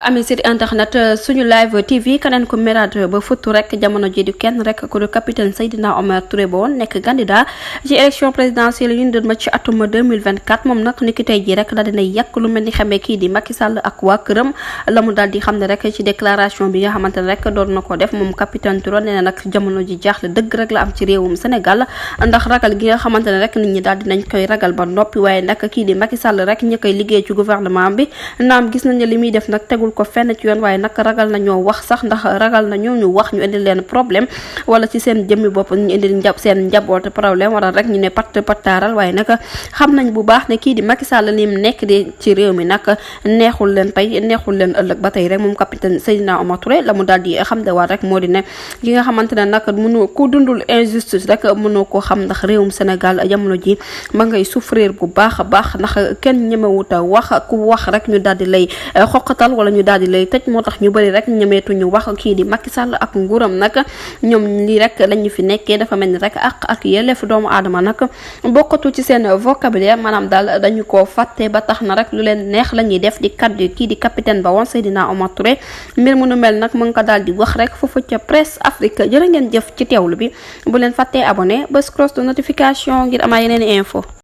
ami site internet suñu live TV keneen ko mérade ba futtu rek jamono ji di kenn rek ko du capitaine Seydina Omar Touré ba woon nekk candidat ci élection présidentielle yu ñu doon ma ci atum 2024 moom nag niki tey ji rek daal dina yàq lu mel ni xamee kii di Macky Sall ak waa këram la mu daal di xam ne rek ci déclaration bi nga xamante ne rek doon na ko def moom capitaine Touré nee na nag jamono ji jaaxle dëgg rek la am ci réewum Sénégal ndax ragal gi nga xamante ne rek nit ñi daal dinañ koy ragal ba noppi waaye nag kii di Macky Sall rek ñi koy liggéey ci gouvernement bi naam gis nañ ne li muy def nag tegul ko fenn ci yoon waaye nag ragal nañoo wax sax ndax ragal nañoo ñu wax ñu indi leen problème wala ci seen jëmmi bopp ñu indi seen njaboot problème wala rek ñu ne pattaaral waaye nag xam nañ bu baax ne kii di Macky Sall li mu nekk di ci réew mi nag neexul leen tey neexul leen ëllëg ba tey rek moom capitaine Seydina Omar Touré la mu daal di xam de waat rek moo di ne ki nga xamante ne nag mënu ku dundul injustice rek mënoo koo xam ndax réewum Sénégal jamono ji ma ngay souffrir bu baax a baax ndax kenn ñemewut a wax ku wax rek ñu daal di lay xoqatal wala ñu daal di lay tëj moo tax ñu bëri rek ñemeetuñu wax kii di Macky Sall ak nguuram nag ñoom lii rek lañu fi nekkee dafa mel ni rek ak yelleef doomu aadama nag bokkatu ci seen vocabulaire maanaam daal dañu koo fàtte ba tax na rek lu leen neex la ñuy def di kaddu kii di capitaine ba woon Seydina Omar Touré mbir mu nu mel nag mu ngi ko daal di wax rek foofu ca Presse Afrique jërë ngeen jëf ci teewlu bi bu leen fàttee abonné bés cloche de notification ngir amaa yeneen info